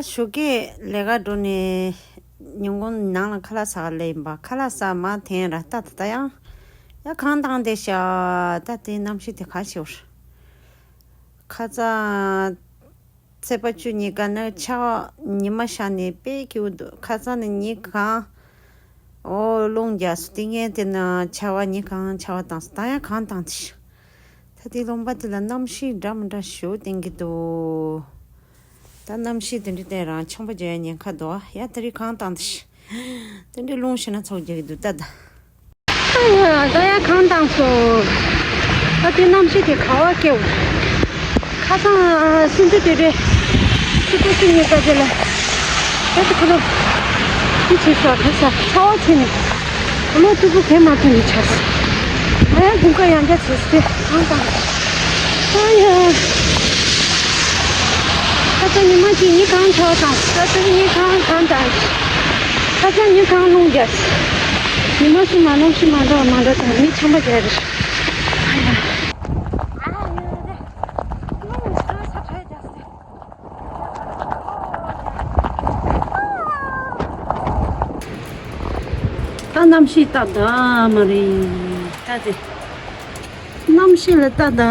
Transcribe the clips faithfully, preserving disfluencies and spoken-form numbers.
ཞོགས་ཀས་ལས་ཀ་འགྲོ་ནས་ཉིན་གུང་ནང་ལ་ཁ་ལག་ཟ་ག་སླེབས་ཡིན་པ། ཁ་ལག་ཟ་མ་ཐེངས་ར་ལྟ་ད་ལྟ་ཡང་ཡ་གངས་དྭངས་བསྡད་ཤག་ད་དེ་གནམ་གཤིས་དེ་ག་ཞིག་རེད། ཁ་སང་ཚེས་པ་བཅུ་གཉིས་ཀ་ནི་ཆར་པ་ཉི་མ་ཤར་ནས་དཔེ་སྐྱིད་པོ་འདུག་ཁ་སང་ནི་ཉིན་གང་འོ་རླུང་རྒྱག་སོང་། དེ་སྔོན་དེ་ན་ཆར་པ་ཉིན་གང་ཆར་པ་བཏང་སོང་། ད་ཡང་གངས་བཏང་དེ་ཤག་ད་དེ་ལུང་པ་དེ་ལ་གནམ་གཤིས་འདྲ་མི་འདྲ་ཞིག་བསྟན་གྱི་འདུག་ད་གནམ་གཤིས་དེ་འདྲ་བསྟན་རང་ཆམ་པ་རྒྱག་ཡ་ཉེན་ཁ་འདུག་ཡ་ད་རེས་གངས་བཏང་དེ་ཤག་དེ་འདྲའི་རླུང་ཞེ་ན་ཚོགས་རྒྱག་གི་འདུག་ད་ད། ཨ་ཡ་ད་ཡ་གངས་བཏང་སོང་། ད་དེ་གནམ་གཤིས་དེ་ག་བ་སྐྱེའོ། ཁ་སང་སུམ་ཅུ་དེ་རེད། སུམ་ཅུ་སུམ་གཉིས་ཀ་དེ་ལ། ད་དེ་ཁོ་ལོ། དེ་བྱས་སོང་ད་ས་ཚ་བ་ཆེ་ནས། ཁོ་ལོ་སྟུག་པོ་བས་མ་ཐོན་ནས་ཆགས་སོང་། ཨ་ཡ་དགུན་ཁ་ཡང་བསྐྱར་བྱས་སོང་དེ་གངས་བཏང་། ཨ་ཡ། ཁ་སང་ཉི་མ་གཅིག་ཉིན་གང་ཆར་པ་བཏང་། ད་ལྟ་ཉིན་གང་གངས་བཏང་། ཁ་སང་ཉིན་གང་རླུང་རྒྱག་ཉི་མ་གསུམ་མ་གནམ་གཤིས་མ་འདྲ་བ་མ་འདྲ་དང་ཉིན་ཆམ་པ་རྒྱག་རེད། ཨ་ཡ། ད་གནམ་གཤིས་ལྟ་ད་མ་རེད་ད་དེ། གནམ་གཤིས་ལ་ལྟ་ད།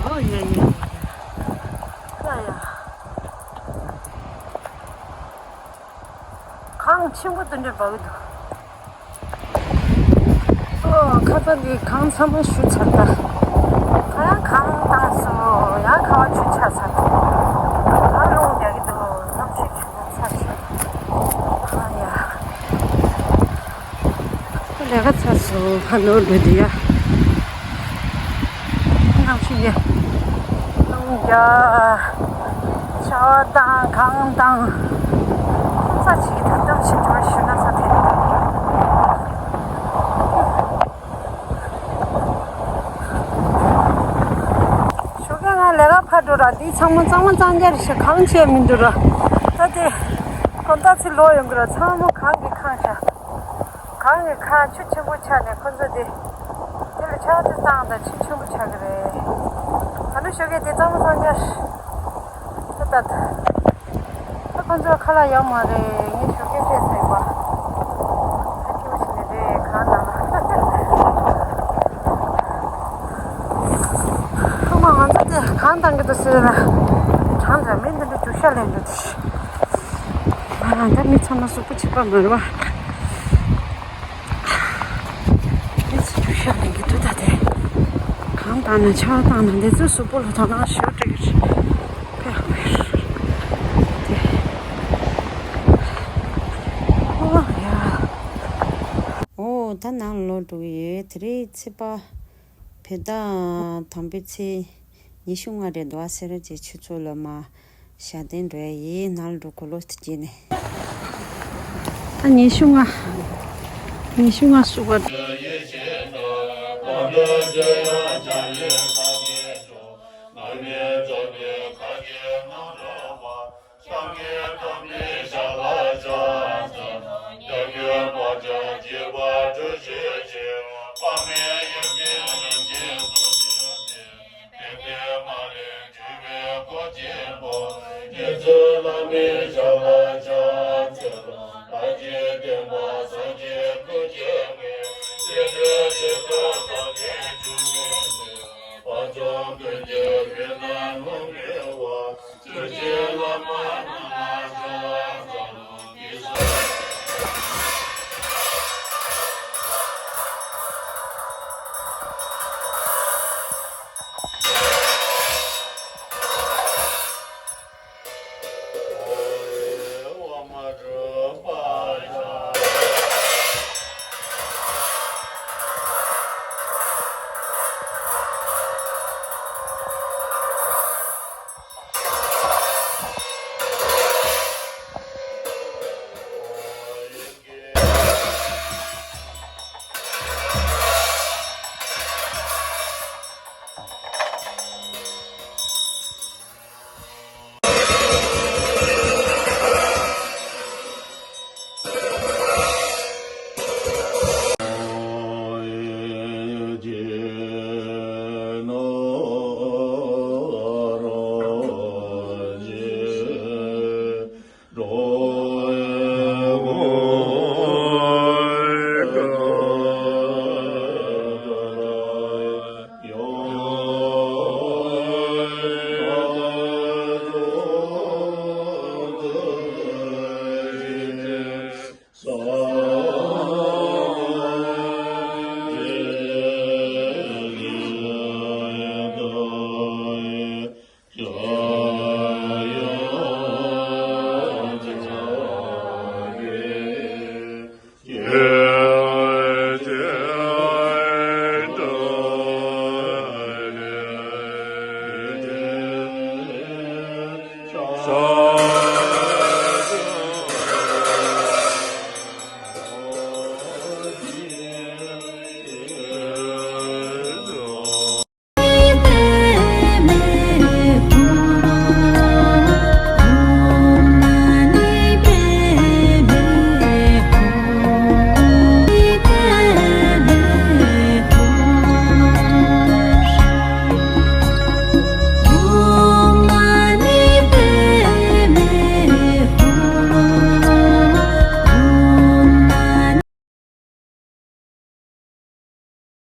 ཨོ་ཡ་ཡ། ཡ་ཡ། གངས་ཆེན་པོ་དེ་འདྲ་འབབ་ཀྱི་འདུག་ཨོ་ཁ་པར་གྱི་གངས་ཚང་མ་ཞུ་ཚར་ད། ད་ཡང་གངས་བཏང་སོང་། ཡང་ཁ་པར་ཆུ་ཆག་ཚར་ད། ད་རླུང་རྒྱག་གི་འདུག་གནམ་གཤིས་ཆུ་ཚར་ཤག་ཨ་ཡ། ལས་ཀ་ཚར་སོང་། ཕར་ནོར་འགྲོ་དུས་ཡ། གནམ་གཤིས་ཡ། རླུང་རྒྱག་ཆར་པ་བཏང་གངས་བཏང་། ཁོང་ཚ་ཆེ་གི་ད་གཏམ་ཞིག་འགྲོ་ཞུ་ན་ས་ཐད། ཞོགས་ཀས་ང་ལས་ཀ་ཕར་འགྲོ་ར། འདི་ཚང་མ་གཙང་མ་གཙང་རྐྱང་རེད་ཤག་གངས་ཆེ་མི་འདུག་ར། ད་དེ་གོམ་སྟབས་ཚེ་ལོག་ཡོང་གི་ར། ཚང་མ་གངས་ཀྱིས་ཁེངས་ཤག་གངས་ཀྱིས་ཁེངས། ཆུ་ཆེན་པོ་ཆགས་ནས་ཁོ་ཚོ་དེ་དེ་ལ་ཆར་པ་བཏང་དང་ཆུ་ཆེན་པོ་ཆགས་ཀྱི་རེད། ད་ནི་ཞོགས་ཀས་དེ་གཙང་མ་གཙང་རྐྱང་ད་ད་ད་ཁོ་ཚོ་ཁ་ལག་ཡོད་མ་རེད། ངས་ཞོགས་ཀས་བལྟས་ཚར་ཡིན་པ། ད་སྐྱིད་པོ་ཞིག་ནས་རེད་གངས་ནང་ལ། ཁོ་མ་ང་ཚོ་དེ་གངས་བཏང་གི་འདུག་ཟེར་ན། གྲང་དྲགས་མི་འདི་འདྲ་རྒྱུག་ཤར་ལེན་འདུག་དེ། ཨ་ད་མི་ཚང་མ་གཟུགས་པོ་གཅིག་པ་མ་རེད་པ། མི་ཚོ་རྒྱུག་ཤར་ལེན་གྱི་འདུག་ད་དེ། གངས་བཏང་ན་ཆར་པ་བཏང་ན་འདི་ཚོ་གཟུགས་པོ་ལ་དོ་སྣང་ཞེ་པོ་སྤྲད་ཀྱི་རེད། དཔེ་ཧ་མེར། དེ། ཨོ་ཡ། ཨོ་ད་ནང་ལོག་འགྲོ་གི་ཡོད། དེ་རིང་ཚེས་པ་བོད་ཟླ་དང་པོའི་ཚེས་ཉི་ཤུ་ལྔ་རེད་འདུག་ཨ་སེ་ར་བྱེས་ཆུ་ཚོད་ལ་མ་ཞག་བདུན་འགྲོ་ཡ་ཡིན། ནང་ལ་འགྲོ་གོ་ལོ་དེ་བྱས་ནས། ད་ཉི་ཤུ་ལྔ། ཉི་ཤུ་ལྔ་སུ་བ།